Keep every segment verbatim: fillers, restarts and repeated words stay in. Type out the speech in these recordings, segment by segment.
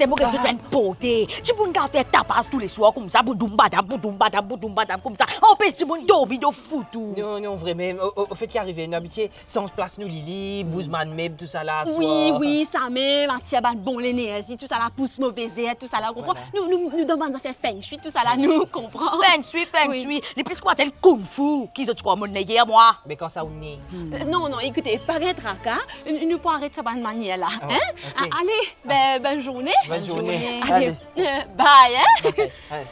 Telman ki zot inn porte. Dimoun kapav fer tapaz touleswar koumsa, boudoum badam, boudoum badam, boudoum badam koumsa. Anpes dimoun dormi dan foutou. Non, non, vremem. O, o, o fet ki arive, nou abitie sanz plas nou, Lili, bouz bann meb, tousala, wi, swar. Wi, samem, atir bann bon lenerzi, tousala, pous move zer, tousala, ou konpran? Vwala. Nou, nou, nou dan bann zafer feng shui, tousala, nou konpran. Feng shui, feng shui. Wi. Li plis kouma tel kung fu ki zot ti krwar monn yer mwa. Me kan sa ou ni? Euh, non, non, ekoute, pa gagn traka, nou, nou pou aret sa bann manier la, hein? Ah, ok. A-, ale, be-, bel zourne. Bel zourne. Ale. Ale. Euh, bye, hein? Ok, ale.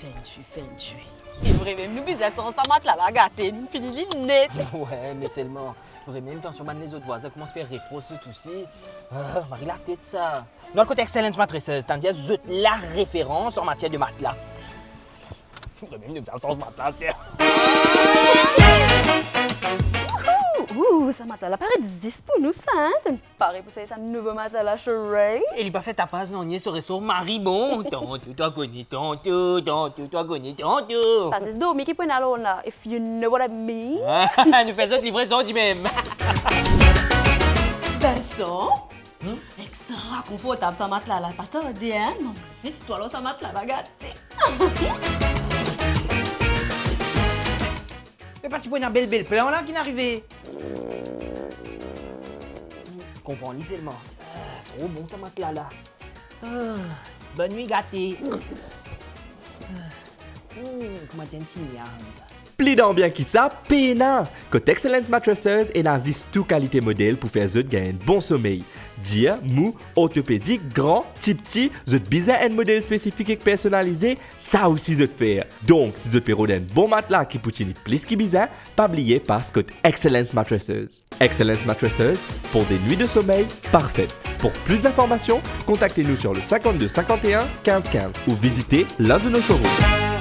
Feng shui, feng shui. Se vremem, nou bizin sanz sa matla la, gate, nou fini li net. Wi, me selman, vremem, tansion bann lezot vwazin koumans fer repros, zot osi. Ah, mari latet sa. Nou al kot Excellence Mattresses, tann dir zot lareferans an matier de matla. Vremem, nou bizin sanz matla, aster. Ouh, ouh, sa matla la paret zis pou nou sa, hein? Pare pou sey sa nouvo matla la, sheri. E li pa fer tapaz nanye, so resor mari bon. Tanto, twa kone, tanto, tanto, twa kone, tanto. Pa zis dormi ki pou ena lor la, if you know what I mean. Nou fer zot livrezon dimem. Vincent, extra konfortab sa matla la, pa tarde, hein? Mank zis twa lor sa matla la, gate. Me pa ti pou ena bel, bel plan la ki'nn arive. Konpran li selman. Ah, tro bon sa matla la. Ah, bonn nwi gate. Ah, hmm, kouma ti enn ti miaz. Pli dan bien ki sa, pena! Kot Excellence Mattresses, ena zis tou kalite model pou fer zot gagn enn bon somey. Dir, mou, ortopedik, gran, tipti, zot bizin enn model spesifik ek personalize, sa osi zot fer. Donk, si zot pe rod enn bon matla ki pou tini plis ki bizin, pa bliye pas kot Excellence Mattresses. Excellence Mattresses, pour des nuits de sommeil parfaites. Pour plus d'informations, contactez-nous sur le cinquante-deux cinquante et un quinze quinze ou visitez l'un de nos showrooms.